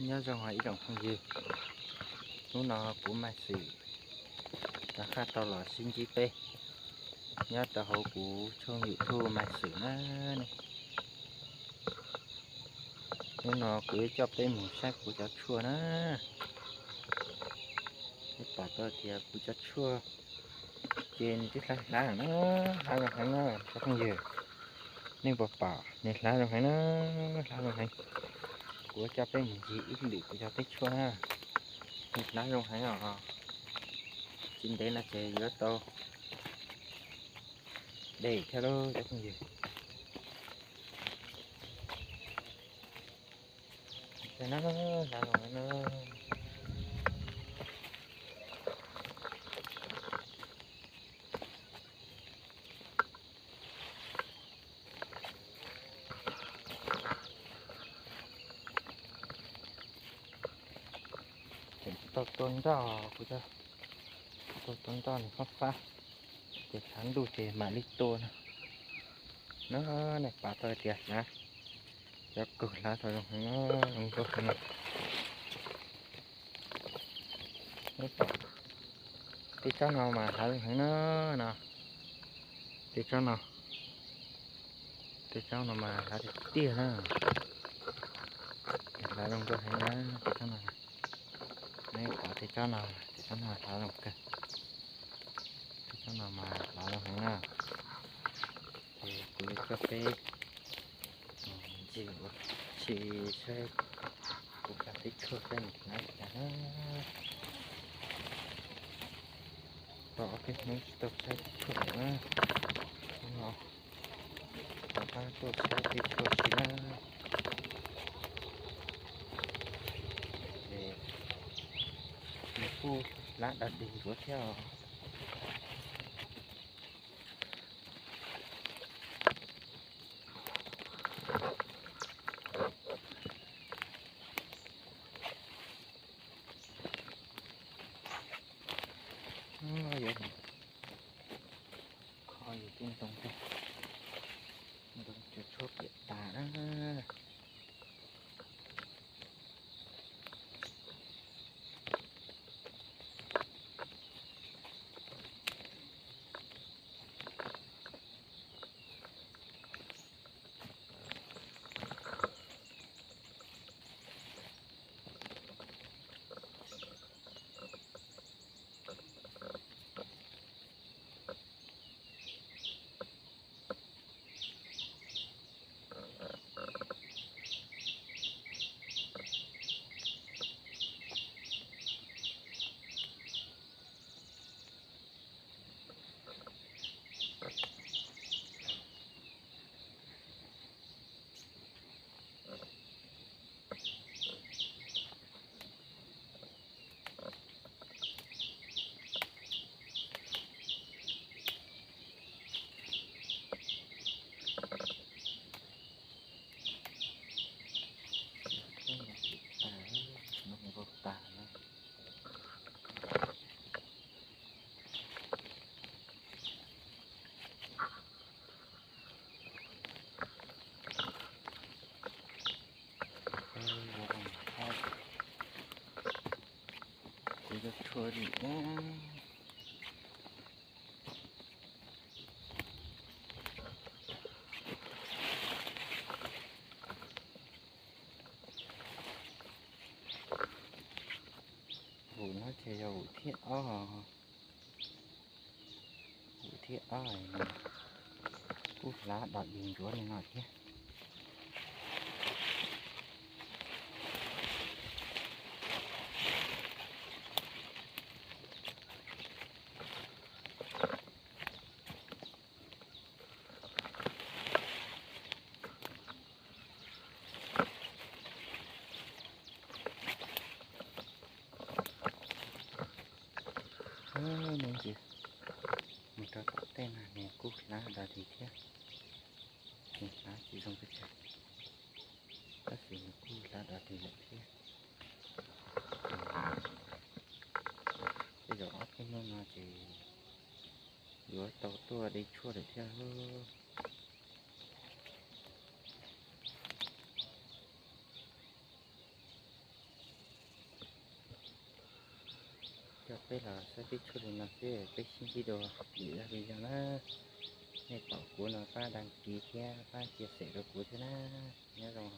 Nyob zoo ib tsoom phooj ywg, hnub no kuv Maiv Xwm rov qab tau los sib ntsib peb nyob rau hauv kuv tshooj YouTube Maiv Xwm na. Hnub no kuv yuav coj peb mus saib kuv cov tshuaj na. Peb pom tau tias kuv cov tshuaj ces nws twb hlav hlav na, hlav zoo heev na cov phooj ywg. Nej puas pom, nws hlav zoo heev na, hlav zoo heev. Kuv yuav coj peb mus ncig ib lwm kuv cov teb tshuaj na. Nws hlav zoo heev os. Tsis ntev no ces yuav tau dej thiab lauj cov phooj ywg. Hlav zoo na. Tseem tsis tau tua nroj, kuv tau tua nroj nws fab fab, ces hlav ntuj ces mam li tua no. No, nej pom tau tias hlav, cov kawg hlav tau zoo heev no, zoo nkauj heev no. Tej tsob no mas hlav zoo heev na, no. Tej tsob no, tej tsob no mas hlav tiag tiag na. Hlav zoo nkauj heev na, tej tsob no. Nej pom tej tsob no, tej tsob no hlav zoo kawg. Tej tsob no mas hlav zoo heev na. Ces kuv yuav coj peb mus ncig ua si saib kuv cov teb tshuaj saib nws hlav li cas na. Tau ob peb hnub tsis tau saib teb tshuaj lawm na. Hnub no rov qab tuaj saib teb tshuaj si na. Ces nws kuj hlav dog dig ntsuav thiab os. Yuav kho yus tej ntoo, ntoo cov tshuaj piam tas na. Kuv yuav tshuaj dim na. Vum no ces yog vum thib ob, vum thib ob, kuj hlav dog dig ntsuav li no thiab. Nws ntsis mus rau tom tej no nws kuj hlav dog dig thiab, nws hlav tsis zoo pes tsawg, tab sis nws kuj hlav dog dig lawm thiab. Tej zaum ob peb hnub no ces yuav tau tuaj de tshuaj lawm thiab. peb los saib peb tshuaj li no xwb, peb sib ntsib dua lwm zaj video na. Nej pom kuv no pab đăng ký thiab pab chia sẻ rau kuv thiab na. Nyob zoo.